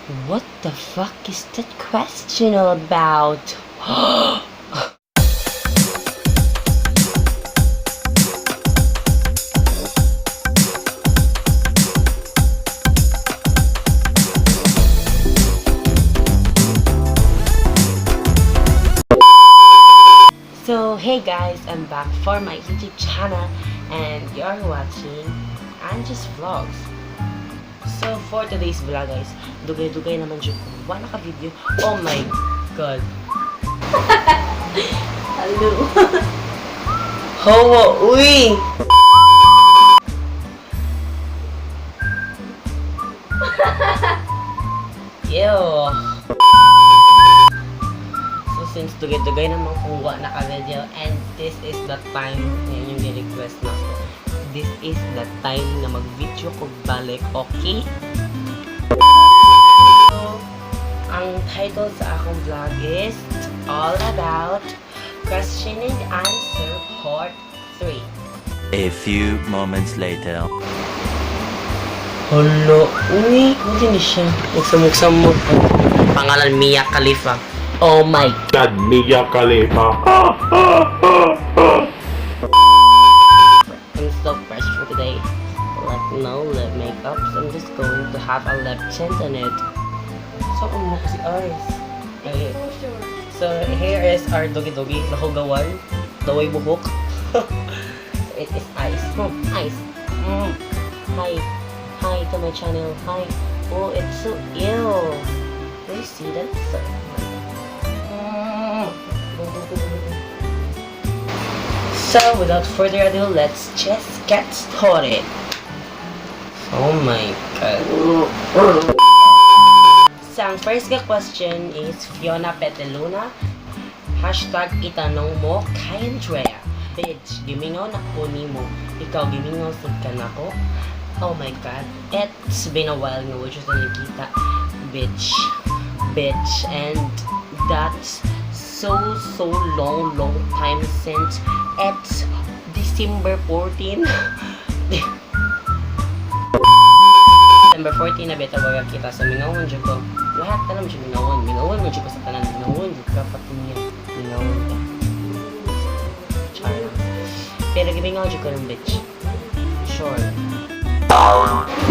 What the fuck is that question all about? So, hey guys, I'm back for my YouTube channel and you're watching Angie's Vlogs. So, for today's vlog, guys, dugay-dugay naman jud ko. Wala ka video. Oh my God. Hello. Hawa, uy! Ew. So since dugay-dugay naman kung wa naka-video and this is the time na inyong gi-request na ko. This is the time na mag-video ko balik, okay? So, ang title sa akong vlog is all about question and answer part 3. A few moments later. Hala, uy, ano ni siya? Muksa-muksa mo. Pangalan Mia Khalifa. Oh my God, Mia Khalifa. I'm so fresh for today. Like no lip makeup, so I'm just going to have a lip tint on it. So, ang mo kasi eyes. Okay. So, here is our doggy-doggy. Nahugawan. Daway buhok. It is ice. Oh, ice. Hi. Hi to my channel. Hi. Oh, it's so ill. Do you see that? So, So, without further ado, let's just get started. Oh my God. So, ang first ka question is Fiona Peteluna. #ItanongMoKayAndrea. Bitch, gimingaw na ko nimo. Ikaw, gimingaw sud ka nako. Oh my God. It's been a while nga wala sa nakita. Bitch. Bitch. And that's so, so long, long time since it's December 14. December 14 na beta waga kita sa mingawon jud ko. Lahat tanan jud mingawon. Mingawon mo jud ko sa tanan. Mingawon jud ka pati niya. Mingawon ka. Char lang. Pero gimingaw jud ko ng bitch. Sure.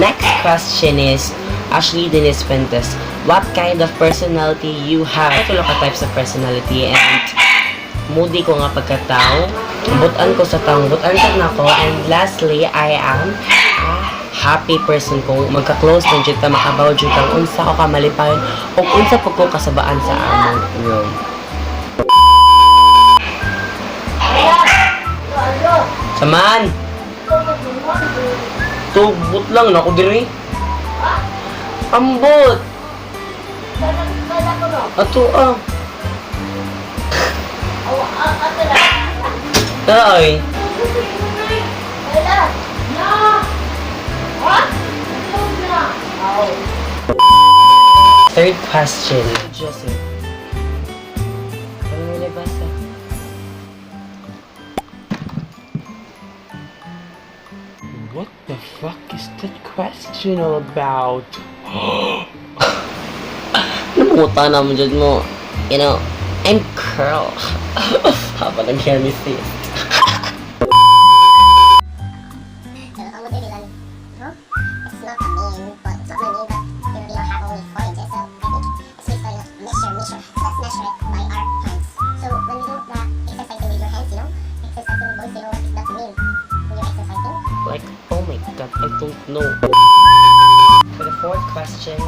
Next question is Ashley Denise Fuentes. What kind of personality you have? Tulo ka types of personality and moody ko nga pagkatao. Butan ko sa taong butan sa nako. And lastly, I am a happy person kung magka-close na jud ta, makabaw jud kang unsa ko kamalipayon ug unsa pud ko kasabaan sa among room. Saman! Tugbot lang nako diri. Ambot! Ato ah. Tara ay. Third question. Joseph. Ano mo nabasa? What the fuck is that question all about? Napunguta na mo dyan mo. I'm curl. Habang nag-hear me sis. No? It's not a mean, but it's not my mean, but we don't have only 4 inches, so I think it's really starting to measure, measure. So let's measure it by our hands. So when we do the exercising with your hands, exercising with boys, you know what does that mean when you're exercising? Like, oh my God, I don't know. For the fourth question,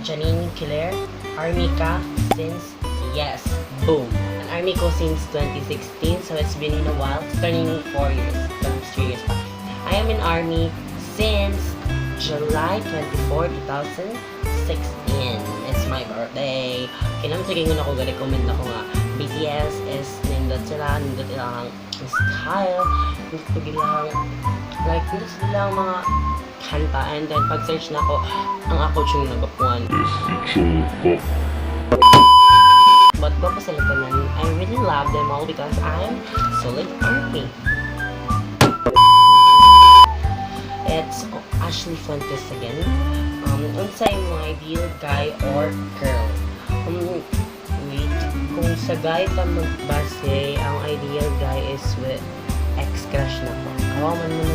Janine Killer, Army ka since, yes, boom. An Army ko since 2016, so it's been a while. It's turning 4 years, turning 3 years pa. I am in Army since July 24, 2016. It's my birthday. Kinam sige nga ako gali comment na ko nga BTS is nindot sila, nindot ilang style, nindot ilang like nindot sila ang mga kanta and then pag search na ako ang ako yung nagapuan. But gwapo sila tanan. I really love them all because I'm solid army. It's Ashley Fuentes again. Unsay imong ideal guy or girl? Wait, kung sa guy ta magbase, ang ideal guy is with ex-crush nako. Kawa man mo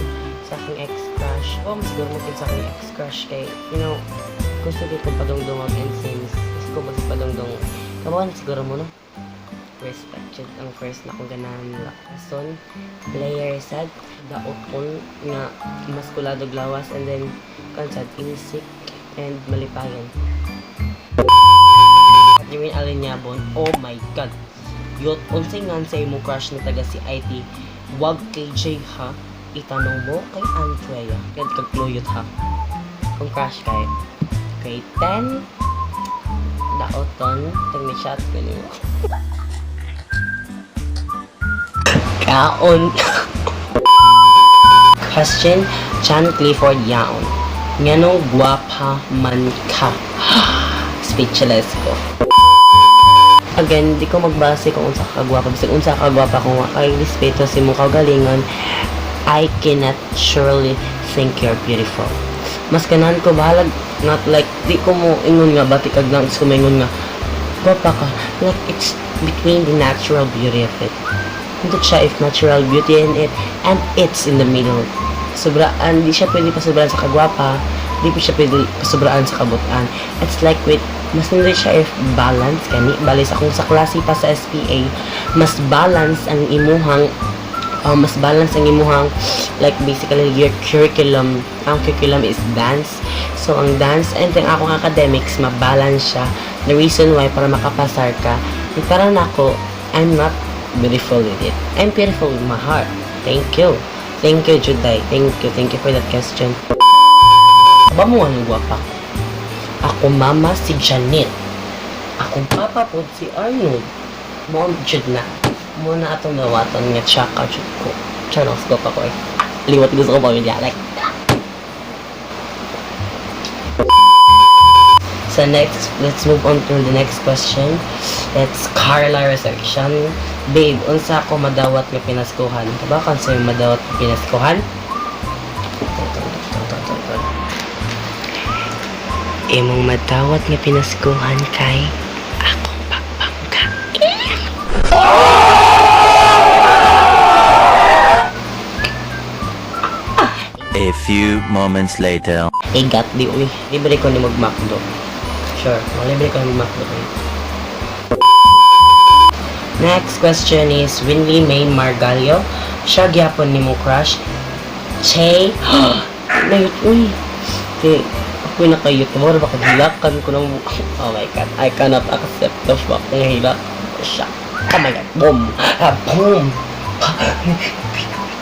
sa aking ex-crush. Kawa man siguro mo sa aking ex-crush kay, gusto ko padungdung and since gusto ko mas padungdung. Kawa siguro mo, no? Respect jud ang first na kong ganahan, lakason player sad, daoton nga maskulado lawas, and then kan sad insik and malipayan. Catherine Alinyabon, oh my God. Yot, unsay ngan sa imong crush na taga si IT? Wag KJ ha. Itanong mo kay Andrea. Kag kag ha. Kung crush kay grade 10, daoton, tag ni chat ko nimo. Kaon. Question, Chan Clifford Yaon. Nganong gwapa man ka? Speechless ko. Again, di ko magbase kung unsa ka kagwapa. Bisag unsa ka kagwapa, kung wa kay respeto sa imong kaugalingon, I cannot surely think you're beautiful. Mas ganahan ko bahalag not like di ko mo ingon nga bati kag lang ko maingon nga gwapa ka. Like, it's between the natural beauty of it. Hindi siya if natural beauty in it and it's in the middle. Sobraan, di siya pwede pasobraan sa kagwapa, di pa siya pwede pasobraan sa kabutan. It's like with, mas hindi siya if balance kani. Bali sa kung sa klase pa sa SPA, mas balance ang imuhang, like, basically your curriculum, ang curriculum is dance, so ang dance and then akong academics, mabalance siya. The reason why, para makapasar ka. And para nako, I'm not beautiful with it, I'm beautiful with my heart. Thank you, thank you, Juday. Thank you, thank you for that question. Ba mo anong gwapa ko? Ako mama si Janet, akong papa po si Arnold. Mo jud na mo na atong dawaton nga tsaka jud ko. Charles ko pa ko eh. Liwat gusto ko pamilya. Like, so next, let's move on to the next question. It's Carla Resurrection. Babe, unsa ako madawat nga pinaskuhan? Kabakan sa yung madawat nga pinaskuhan? Imong madawat nga pinaskuhan kay akong pagpangka. A few moments later. Igat di uy. Libre ko ni mag McDo. Sure, malibre ko ni mag McDo uy. Next question is Winley May Margalio. Siya gyapon ni mo crush. Che. Nayot uy. Kay ako na kayo tomorrow baka hilakan ko ng. Oh my God, I cannot accept the fucking hilak siya. Oh my God, boom. Ah, boom.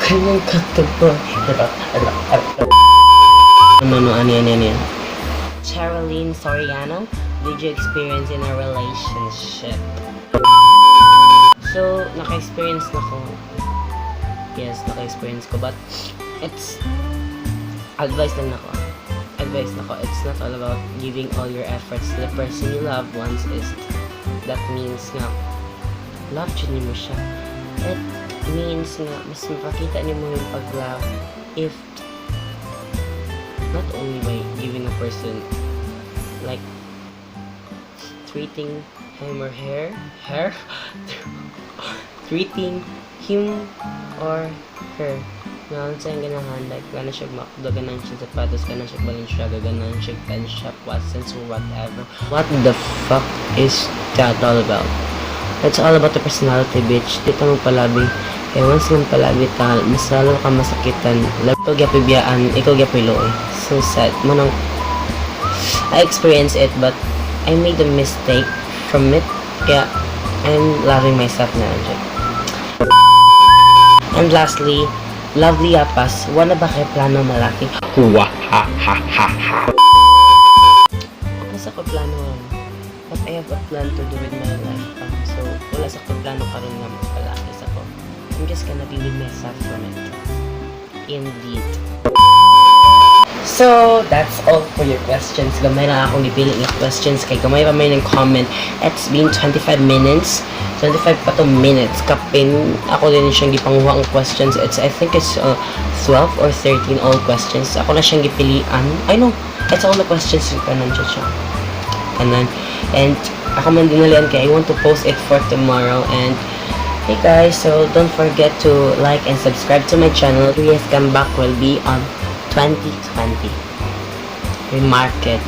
Kanyang katubo. Ano, ano, ano, ano, ano, ano. Cherilyn Soriano, did you experience in a relationship? So, naka-experience na ko. Yes, naka-experience ko. But, it's, advice lang nako. Advice nako. It's not all about giving all your efforts to the person you love once is, that means nga, love jud nimo siya. It means nga, mas mapakita nimo yung pag-love if not only by giving a person, like treating him or her treating him or her na unsa yung ganahan, like gana siya McDo, ganahan siya sapatos, ganahan siya Balenciaga, ganahan siya pen shop, Watsons or whatever. What the fuck is that all about? It's all about the personality, bitch. Di ta magpalabi kay once nga palabi ta, mas lalo ka masakitan. Ikaw gyapoy biyaan, ikaw gyapoy luoy. So sad mo nang I experienced it, but I made a mistake from it, kaya I'm loving myself na jud. And lastly, Lovely Apas, wala ba kay plano malaki? Ha ha ha ha. Wala sa ko plano ron. But I have a plan to do with my life pa. So, wala sa ko plano karon nga magpalaki sa ko. I'm just gonna be with myself from it. Indeed. So, that's all for your questions. Gamay na akong gipili nga questions kay gamay pa may ng comment. It's been 25 minutes. 25 pa to minutes. Kapin, ako din siyang gipanguha ang questions. I think it's 12 or 13 all questions. Ako na siyang gipilian. I know, it's all the questions yung tanan siya siya. Tanan. And ako man dinalian kay I want to post it for tomorrow. And hey guys, so don't forget to like and subscribe to my channel. Yes, comeback will be on 2020. Remark it.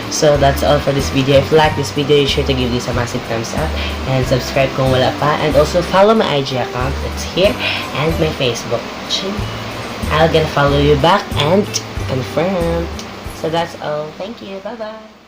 So that's all for this video. If you like this video, you sure to give this a massive thumbs up and subscribe kung wala pa. And also follow my IG account. It's here. And my Facebook. Chin. I'll gonna follow you back and confirmed. So that's all. Thank you. Bye-bye.